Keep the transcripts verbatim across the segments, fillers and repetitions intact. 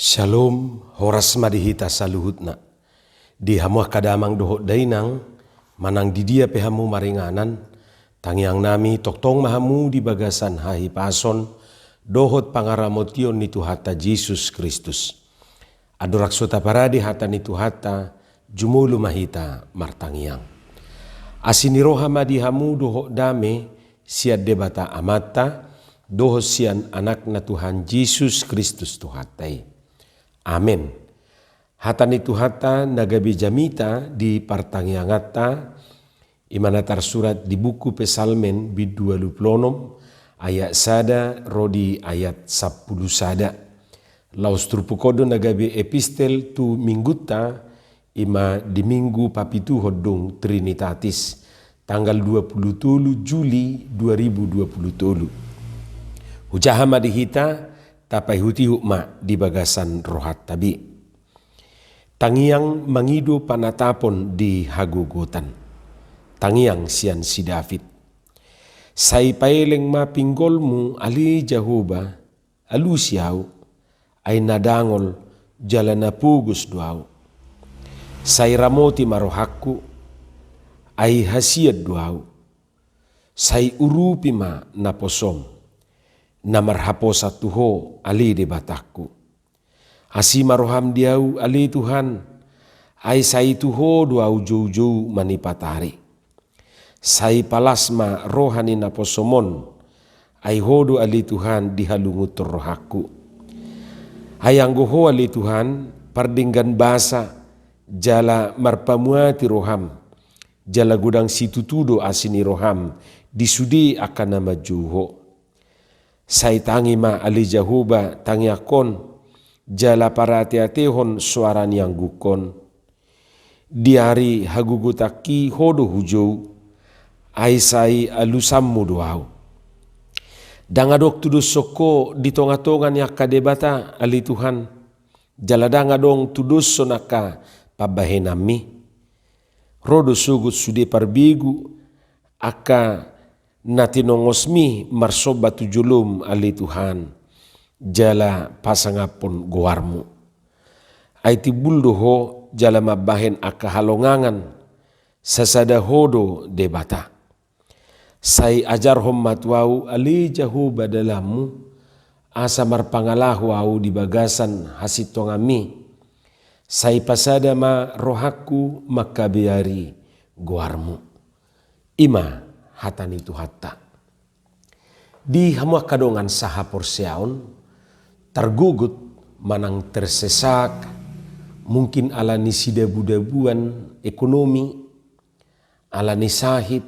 Shalom, horas ma di hita saluhutna. Di hamu angka damang dohot dainang, manang di dia pe hamu maringanan, tangiang nami tongtong ma hamu di bagasan hahipason dohot pangaramotion ni Tuhanta Jesus Kristus. Andorang so taparade hata ni Tuhanta, jumolo ma hita martangiang. Asi ni roha ma di hamu dohot dame sian Debata Amanta, dohot sian Anakna Tuhan Jesus Kristus Tuhanta i. Amen. Hata ni Tuhanta na gabe jamita di partangianganta, i ma na tarsurat di buku Psalmen bindu ualu pulu onom, ayat sada ro di ayat sampulu sada. Laos turpuk on do na gabe epistel tu minggunta, i ma di minggu papituhon dung Trinitatis, tanggal dua pulu tolu Juli dua ribu dua pulu tolu. Hujaha ma di hita, tapaihutihut ma di bagasan rohanta be. Tangiang mangido panatapon di hagogotan. Tangiang sian si David. Sai paeleng ma pinggolmu, ale Jahowa, alusi ahu, ai na dangol jala na pogos do ahu. Sai ramoti ma rohangku, ai hasian do ahu. Sai urupi ma naposom, na marhaposan tu Ho, ale Debatangku. Asi ma roham di ahu, ale Tuhan, ai sai tu Ho do ahu joujou manipat ari. Sai palas ma roha ni naposom on, ai Ho do, ale Tuhan, dihalungunhon rohangku. Ai anggo Ho, ale Tuhan, pardenggan basa jala marpamuati roham, jala godang situtu do asi ni roham di sude angka na manjou Ho. Sai tangi ma, ale Jahowa, tangiangkon, jala parateatehon soara ni anggukon. Di ari hagogotanki Ho do hujou, ai sai alusanmu do ahu. Ndang adong tudoshon Ho di tongatonga ni angka debata, ale Tuhan, jala ndang adong tudoshon angka pambahenanmi. Ro do sogot sude parbegu angka na tinongosmi marsomba tu jolom, ale Tuhan, jala pasangaphon goarmu. Ai timbul do Ho jala mambahen angka halongangan, sasada Ho do Debata. Sai ajarhon ma tu ahu, ale Jahowa, dalanmu, asa marpangalaho ahu di bagasan hasintonganmi. Sai pasada ma rohangku mangkabeari goarmu. I ma hata ni Tuhanta. Di hamu angka dongan sahaporseaon, targogot manang tersesak, mungkin ala ni sidabudabuan ekonomi, ala ni sahit,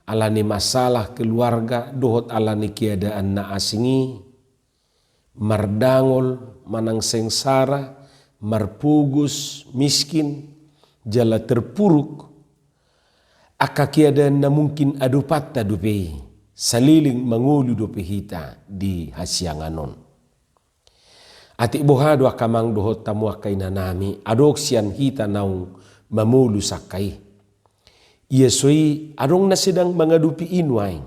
ala ni masalah keluarga, dohot ala ni keadaan na asing i, mardangol manang sengsara, marpogos, miskin, jala terpuruk. Angka keadaan na mungkin adopanta dope i, saleleng mangolu dope hita di hasiangan on. Atik boha do angka amang dohot hamu angka inanami, adong sian hita naung mamolus angka i. Ia so i adong na sedang mangadopi i nuaeng.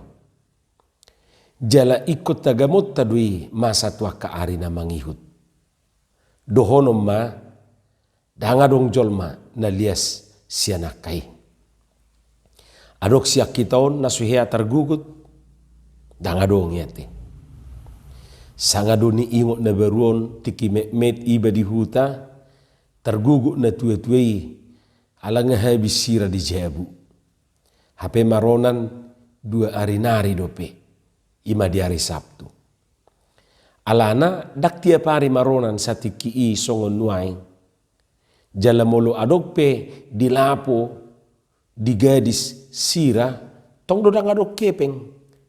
Jala ingkon tagamonta do i masa tu angka ari na mangihut. Dohonon ma, ndang adong jolma na lias sian angka i. Adong sian hita on na so hea targogot? Ndang adong i ate. Sanga do niingot na baru on tingki metmet iba di huta, targogot natuatua i, ala nga habis sira di jabu. Hape maronan dua ari nari dope, i ma di ari Sabtu. Alana ndang tiap ari maronan satingki i songon nuaeng. Jala molo adong pe di lapo, di gadis sira, tong do ndang adong hepeng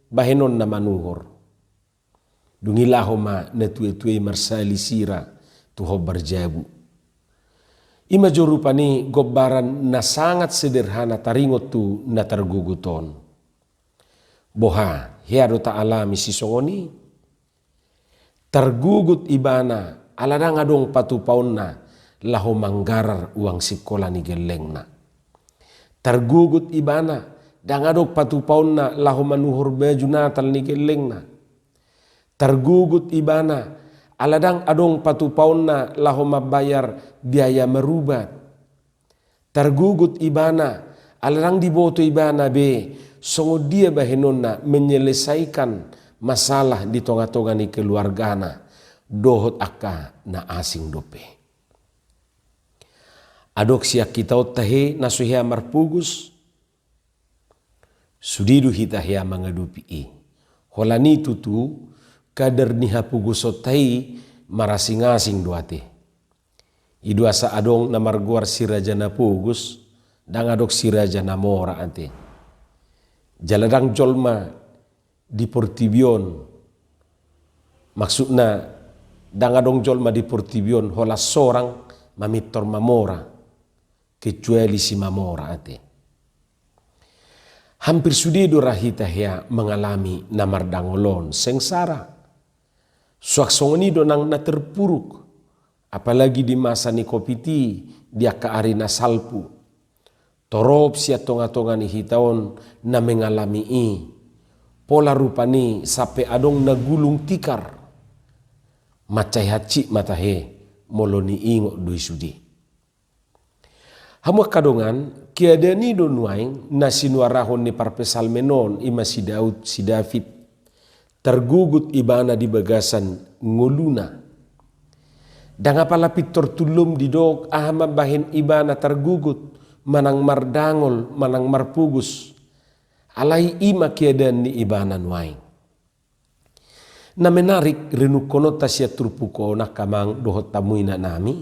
bahenon na manuhor. Dung i laho ma natuatua i marsali sira tu hombar jabu. I ma jo rupani gombaran na sangat sederhana taringot tu na targogot on. Boha, hea do taalami sisongon i? Targogot ibana ala ndang adong patupaonna laho manggarar uang sikola ni gellengna. Targogot ibana ndang adong patupaonna laho manuhor baju Natal ni gellengna. Targogot ibana ala ndang adong patupaonna laho mambayar biaya marubat. Targugut ibana, ala ndang diboto ibana be songon dia bahenonna menyelesaikan masalah di tonga-tonga ni keluargana dohot angka na asing dope. Adong sian hita on tahe na so hea marpogos, sude do hita hea mangadopi i. Holan i tutu, kadar ni hapogosonta i marasing-asing do ate. I do asa adong na margoar si raja na pogos, ndang adong si raja na mora ate. Jala ndang jolma di portibi on, maksudna, ndang adong jolma di portibi on holan sorang mamintor mamora, kecuali si mamora ate. Hampir sude do ra hita hea mangalami na mardangol on, sengsara. Suang songon i do nang na terpuruk, apalagi di masa ni covid i, di angka ari na salpu. Torop sian tonga-tonga ni hita on na mengalami i. Pola rupani sampe adong na gulung tikar. Mansai hansit ma tahe molo niingot do i sude. Hamu angka dongan, keadaan i do nuaeng na sinuarahon ni parpsalmen on, i ma si Daud, si David. Targugut ibana di bagasan ngoluna. Ndang apala pintor tullom didok aha mambahen ibana targugut, manang mardangol, manang marpogos. Alai i ma keadaan ni ibana nuaeng. Na menarik renungkononta sian turpuk on angka amang dohot hamu inanami.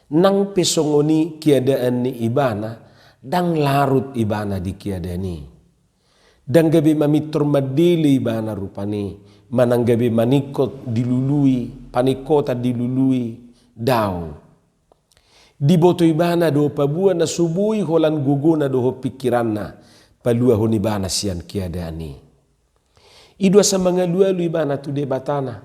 Nang pe songon i keadaan ni ibana, ndang larut ibana di keadaan i. Ndang gabe mamintor mandele ibana rupani, manang gabe maningkot dilului, paningkotan dilului, daong. Diboto ibana do paboa na so boi holan gogona dohot pingkiranna, paluahon ibana sian keadaan i. I do asa mangalualu ibana tu Debatana.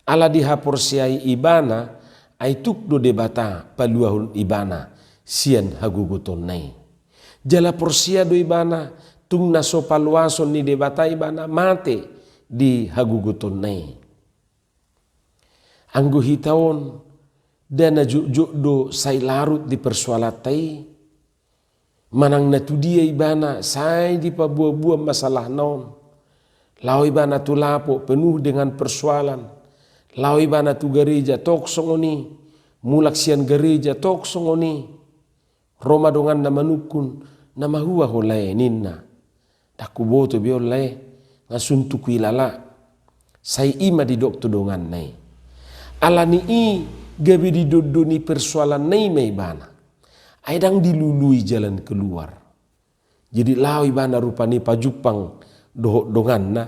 Ala dihaporseai ibana, ai tuk do Debata paluahon ibana sian hagogotonna i. Jala porsea do ibana, tung na so paloason ni Debata ibana mate di hagogotonna i. Anggo hita on, nda na jotjot do sai larut di persoalanta i, manang na tudia ibana sai dipaboa-boa masalahna on. Laho ibana tu lapo penuh dengan persoalan. Laho ibana tu gareja tong songon i, mulak sian gareja tong songon i. Ro ma donganna manungkun, na mahua ho lae ninna. Ndang huboto be on lae, nga suntuk huilala. Sai i ma didok tu donganna i. Alani i gabe didondoni persoalanna i ma ibana. Ai ndang dilului jalan keluar. Jadi laho ibana rupani pajumpang dohot donganna,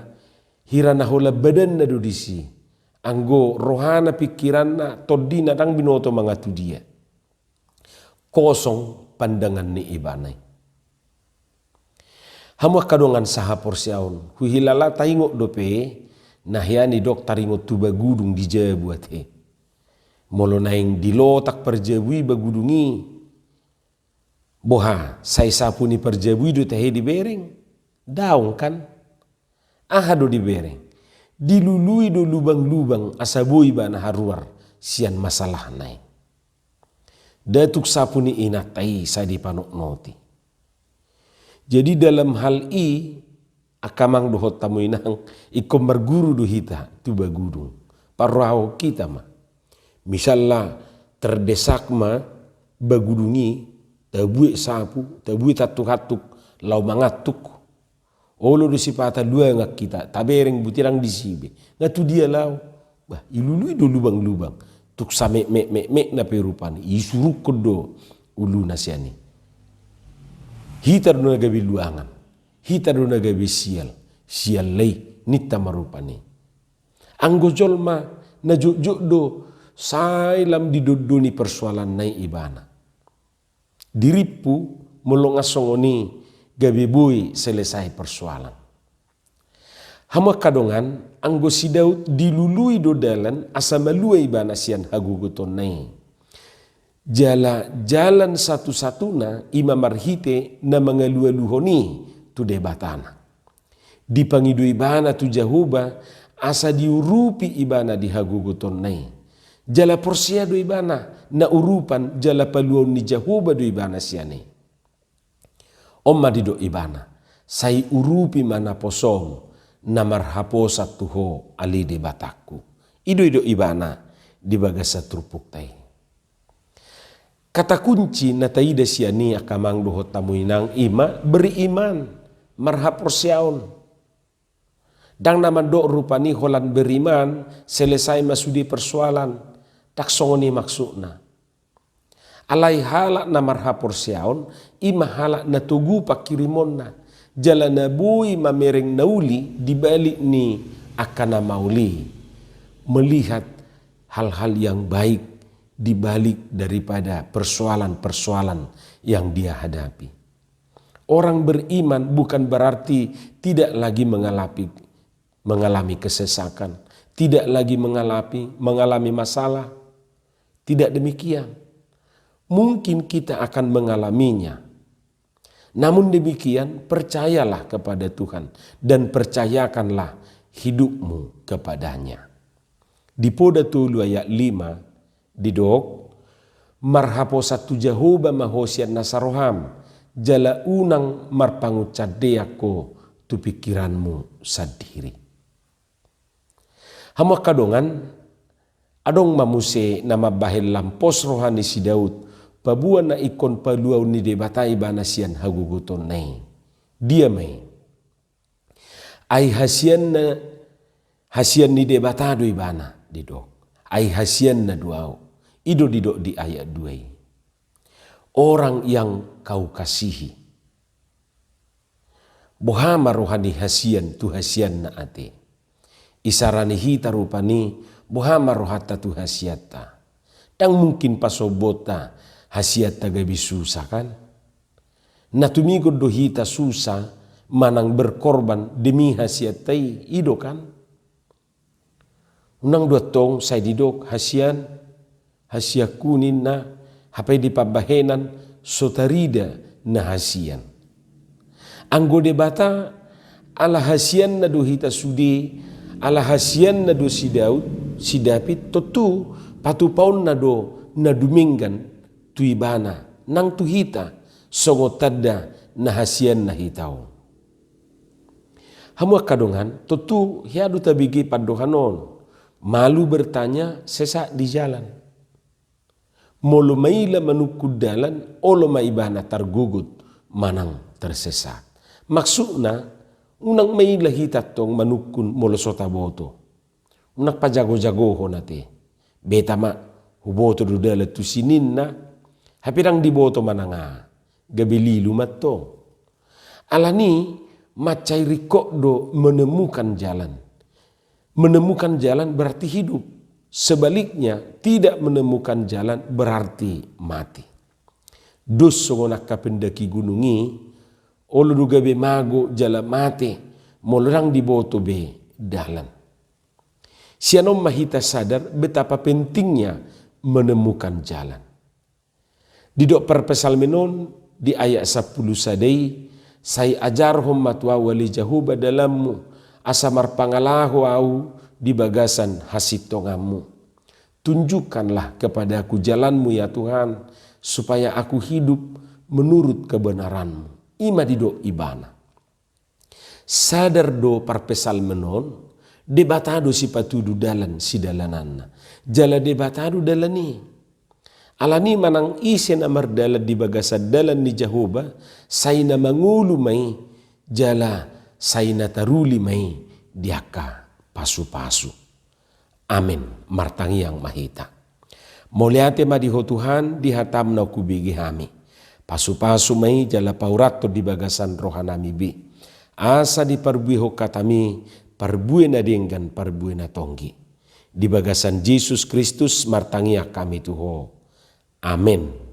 hira na holan badanna do disi. Anggo rohana pingkiranna tondina ndang binoto mangatudia. Kosong pandangan ni ibana i. Hamu angka dongan sahaporseaon, huhilala taingot dope, na hea nidok taringot tu bagudung di jabu ate. Molo naeng dilotak parjabu i bagudung i, boha, sai sapu ni parjabu i do tahe dibereng? Daong kan? Aha do dibereng? Dilului do lubang-lubang asa boi ibana haruar sian masalahna i. Nda tuk sapu ni inanta i sai dipanotnoti. Jadi dalam hal i, angka amang dohot hamu inang, ingkon marguru do hita tu bagudung. Parrohahon hita ma. Misalna terdesak ma bagudung i, tabuat sapu, tabuat hantuk-hantuk, laho mangantuk. Olo do sipata luangan hita, tabereng butirang disi be. Nga tudia laho? Bah, ilului do lubang-lubang. Tuk sametmet-metmetna pe rupani, isurukkon do uluna sian i. Hita do na gabe luangan. Hita do na gabe sial. Sial lai, ninta ma rupani. Anggo jolma na jotjot do sai lam didondoni persoalanna i ibana. Dirimpu molo nga songon i gabe boi selesai persoalan. Hamu angka dongan, anggo si Daud dilului do dalan asa malua ibana sian hagogotonna i. Jala jalan satu-satuna i ma marhite na mangalualuhon i tu Debatana. Dipangido ibana tu Jahowa asa diurupi ibana di hagogotonna i. Jala porsea do ibana na urupan jala paluaon ni Jahowa do ibana sian i. On ma didok ibana, sai urupi ma naposom na marhaposan tu Ho ale Debatangku. I do didok ibana di bagasan turpukta i. Kata kunci na taida sian i angka amang dohot hamu inang i ma beriman, marhaporseaon. Ndang na mandok rupani holan beriman, selesai ma sude persoalan. Ndang songon i maksudna. Alai halak na marhaporseaon, i ma halak na togu panghirimonna. Jala na boi mamereng na uli di balik ni angka na maol i. Melihat hal-hal yang baik di balik daripada persoalan-persoalan yang dia hadapi. Orang beriman bukan berarti tidak lagi mengalami, mengalami kesesakan, tidak lagi mengalami, mengalami masalah. Tidak demikian. Mungkin kita akan mengalaminya. Namun demikian, percayalah kepada Tuhan dan percayakanlah hidupmu kepada-Nya. Di Poda tolu ayat lima, didok, marhaposan tu Jahowa ma ho sian nasa roham, jala unang marpangunsandean ho tu pingkiranmu sandiri. Hamu angka dongan, adong ma muse na mambahen lam pos roha ni si Daud, paboa na ingkon paluaon ni Debata ibana sian hagogotonna i. Dia ma i? Ai hasianna, hasian ni Debata do ibana, didok. Ai hasianna do ahu. I do didok di ayat dua i. Orang yang kau kasihi. Boha ma roha ni hasian tu hasianna ate? Isarani hita rupani, boha ma rohanta tu hasianta? Ndang mungkin pasombonta hasianta gabe susa, kan? Na tumigot do hita susa manang berkorban demi hasianta i, i do, kan? Unang do antong sai didok hasian, hasianku ninna, hape di pambahenan so tarida na hasian. Anggo Debata, ala hasianna do hita sude, ala hasianna do si Daud, si David, tontu patupaonna do na dumenggan tu ibana, nang tu hita, songon tanda na hasianna hita on. Hamu angka dongan, tontu hea do tabege pandohan on. Malu bertanya, sesat di jalan. Molo maila manungkun dalan, olo ma ibana targogot manang tersesat. Maksudna, unang maila hita antong manungkun molo so taboto. Unang pajagojagohon ate. Beta ma, huboto do dalan tusi ninna. Hape ndang diboto manang aha, gabe lilu ma antong. Alani, mansai ringkot do menemukan jalan. Menemukan jalan berarti hidup. Sebaliknya, tidak menemukan jalan berarti mati. Dos songon angka pendaki gunung i, olo do gabe mago jala mate, molo ndang diboto be dalan. Sian on ma hita sadar betapa pentingnya menemukan jalan. Didok parpsalmen on di ayat sampulu sada i, sai ajarhon ma tu ahu ale Jahowa dalanmu, asa marpangalaho ahu di bagasan hasintonganmu. Tunjukkanlah kepadaku jalanmu ya Tuhan, supaya aku hidup menurut kebenaranmu. I ma didok ibana. Sadar do parpsalmen on, Debata do sipatudu dalan sidalananna. Jala Debata do dalan i. Alani manang ise na mardalan di bagasan dalan ni Jahowa, sai na mangolu ma i, jala sai na taruli ma i di angka pasupasu. Amen. Martangiang ma hita. Mauliate ma di Ho Tuhan, di hataM na hubege hami. Pasupasu ma i jala paurathon di bagasan rohanami be. Asa diparbuehon hataMi, parbue na denggan, parbue na tonggi. Di bagasan Jesus Kristus martangiang hami tu Ho. Amen.